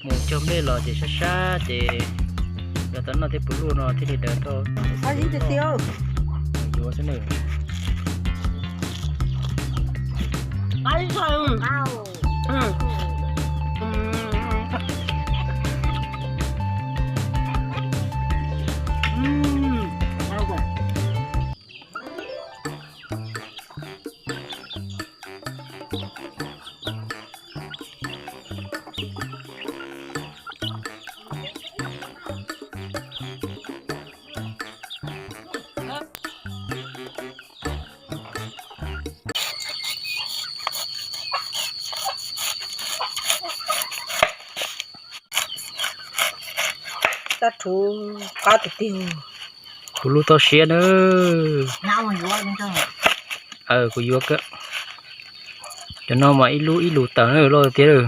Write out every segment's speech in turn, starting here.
Mus cog nplej los ces sab sab ces yog tau noj tej puv luj no thiaj li daws tau. Yuav xwb nws. Tab rhuv qab tiag tiag. Puv luj toj siab na. Kuv yuav, cov no mas ib lub ib lus tawm na, loj tiag.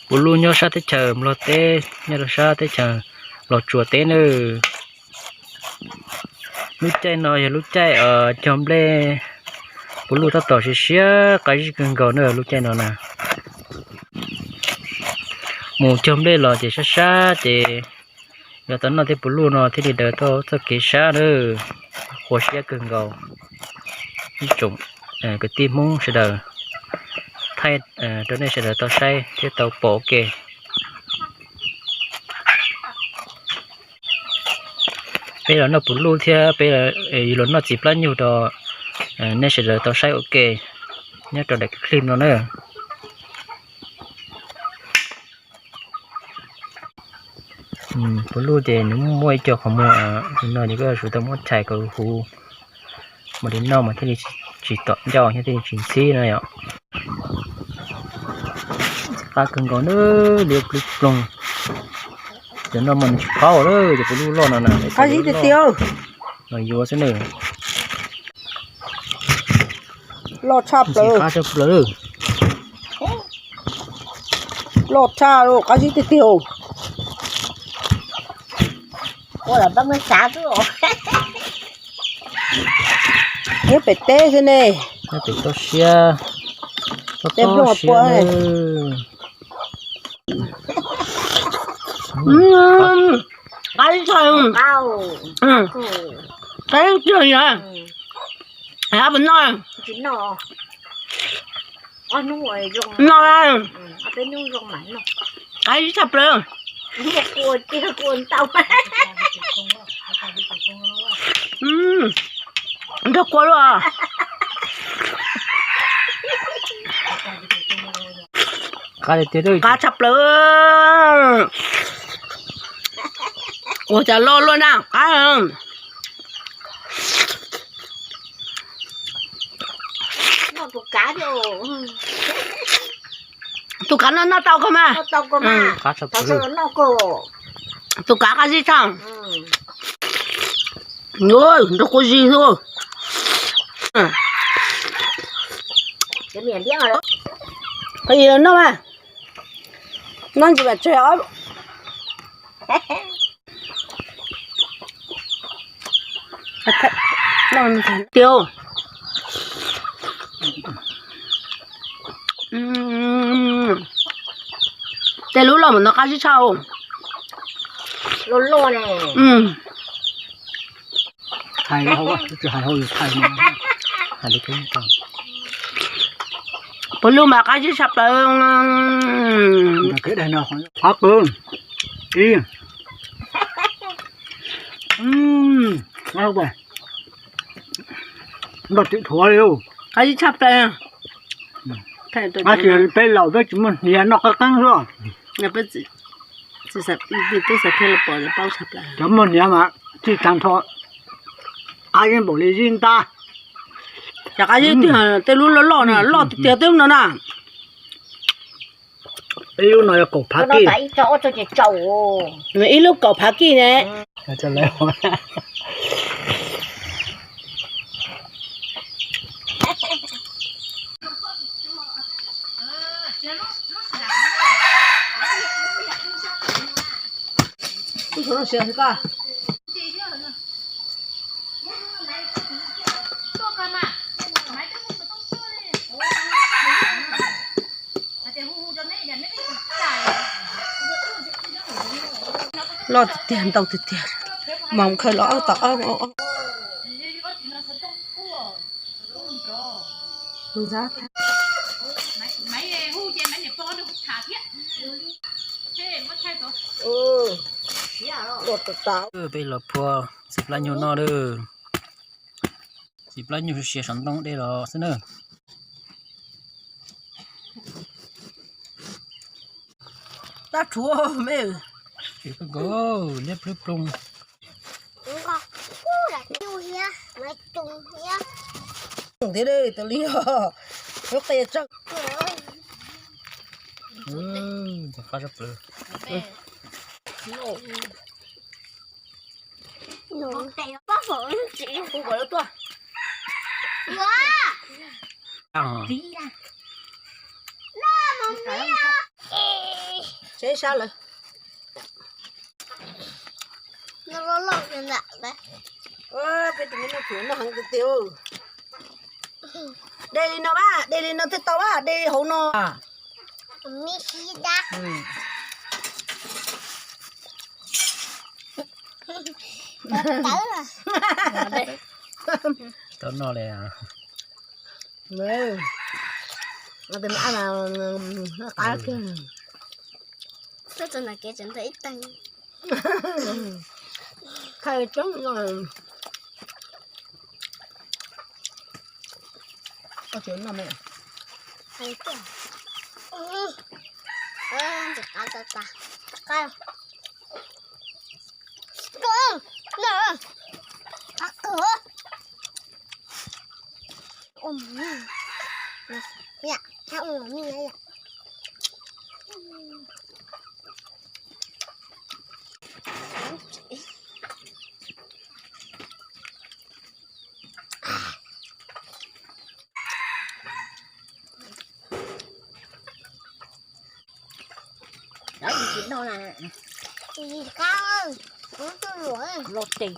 Puv luj nyob sab teb chaws Nplog teb, nyob rau sab teb chaws Los Tsuas teb na. Lub caij no yog lub caij cog nplej, puv luj tab tom siav siab qab zib kawg nkaus na lub caij no na. Mus cog nplej los ces sab sab ces yog tau noj tej puv luj no thiaj li daws tau txoj kev sab na. Qhuas siab kawg nkaus. Ib tsoom kwv tij Hmoob sawv daws, thaij rau nej sawv daws tau saib thiab tau pom ua ke. Peb los noj puv luj thiab peb, yus los noj txiv plab nyuj rau nej sawv daws tau saib ua ke nyob rau daim clip no na. Puv luj ces nws muaj ib co qhov muag no ces koj yuav tsum tau muab chais kom huv, mam li noj mas thiaj li tsis tom ncauj thiab thiaj li tsis ntxhib no yom. Qab kawg nkaus na, liab ploog ploog. Cov no mas nws tsis qaub lawm, cov puv luj loj no na, qab zib tiag tiag. Los yuav xwb na. Loj tshaj plaws. Qab tshaj plaws. Loj tshaj, qab zib tiag tiag. Nyob pem teb xwb ne. Nyob pem toj siab. Tej nplooj siab pua. Qab tshaj. Qab tiag tiag. Ab, puas noj? Noj. Qab zib tshaj plaws. Nrog kua luaj. Qab tshaj plaws. Ua cas loj luaj na, qab. Tus kav no noj tau kawg mas. Tus kav qab zib tshaj. Nrog kua zib xwb. Qhov yim los noj mas. Noj ntsis mam tseg os. Tiag. Tej lub loj mas no qab zib tshaj. Loj loj ne. Puv luj mas qab zib tshaj plaws. Qab qw. Ib. Npaj tim thuav li. Qab zib tshaj plaws. Peb laus peb tsis muaj hniav noj qab qeeb xwb. Cov muaj hniav mas txij tag nrho qab zib npaum li zib ntab. Cov qab zib twg tej lub loj loj na, loj tiag tiag tej lub no na. Ib lub no yog kaum phav kij. Ib lub kaum phav kij ne. Loj tiag tiag, ntau tiag tiag. Mas khaws los ob tom ob. Peb los phua txiv plab nyuj noj lawm. Txiv plab nyuj sia saum ntoo dej los xwb na. Tab tshuav me. Liab plub ploog. Thiab tus li os, lub qe tsawg. Qab sab plaws. Hu kom lawv tuaj. Tsev sab lawm. Peb tus me nyuam tub noj heev tiag tiag. De li no mas, de li no thiaj tau mas, de hauv no. Tau noj li. Tus me ab mas qab kiag. Txog ntawm kev tseem ntawm ib teeg. Qhai coob no. Koj tsis noj me. Los tes.